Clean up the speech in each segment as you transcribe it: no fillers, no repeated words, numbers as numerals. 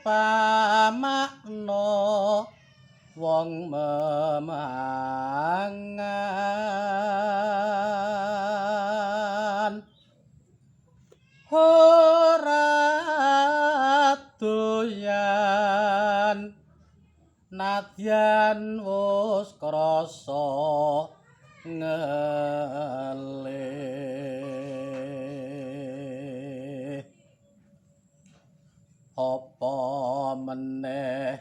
Upamakna wong memangan ora doyan, nadyan wis krasa ngelih. Apa meneh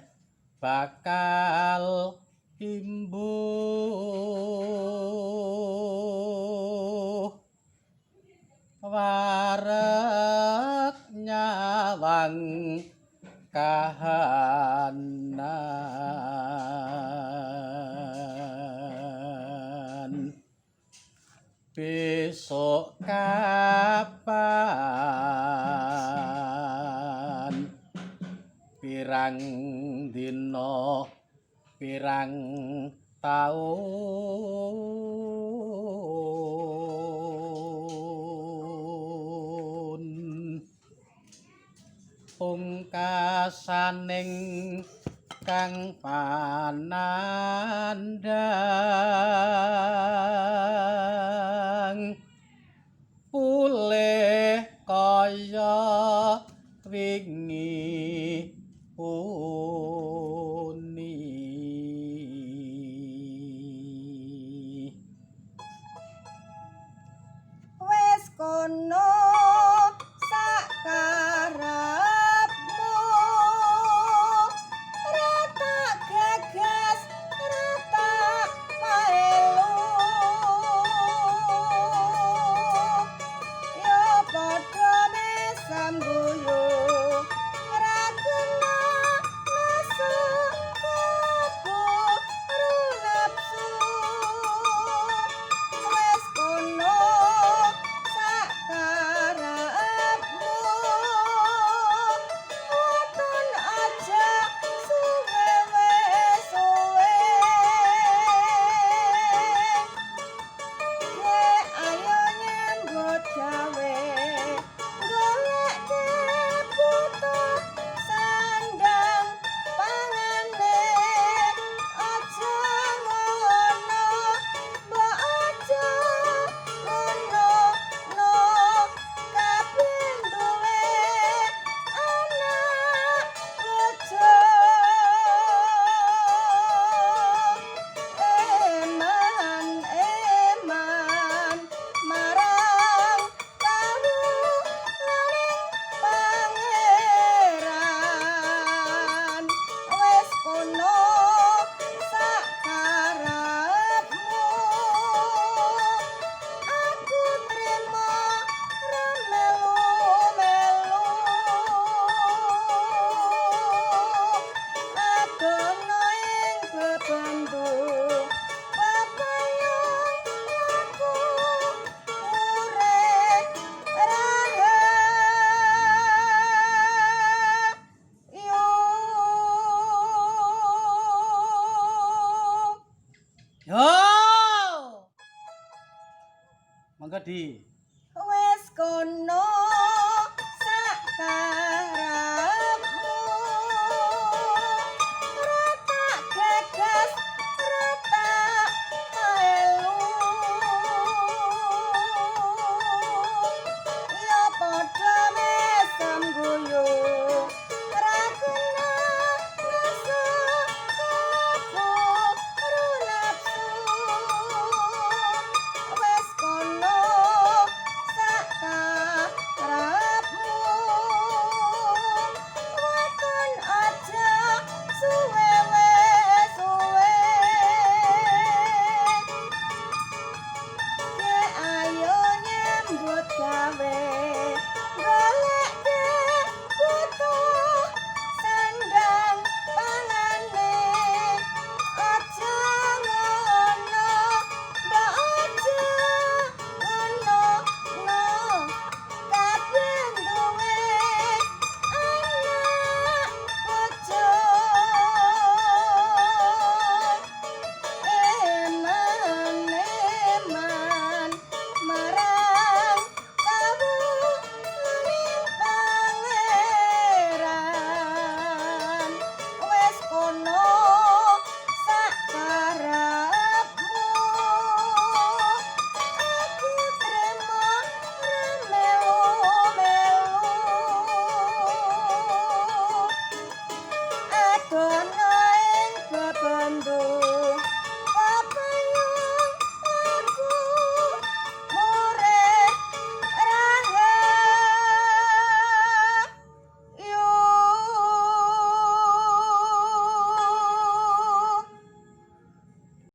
bakal imbuh wareg nyawang kahanan. Besok kapan, pirang dina, pirang taun, pungkasaning kang panandhang pulih kaya wingi uni. Wis kono sakarepmu, ra tak gagas, ra tak paelu, ya padha mesam guyu, ra kena nesu keburu nafsu. Wis kono sakarepmu, waton aja suwe wis suwe. Ge ayo nyambut gawe, goleke butuh sandang pangane. Aja ngono, mbok aja ngono no, kabeh duwe anak bojo. Eman eman marang kawulaning pangeran. Wis kono sakarepmu, aku trimo ra melu-melu. Adono ing bebendu pepayung laku urip rahayu. Yo, monggo di Wis kono.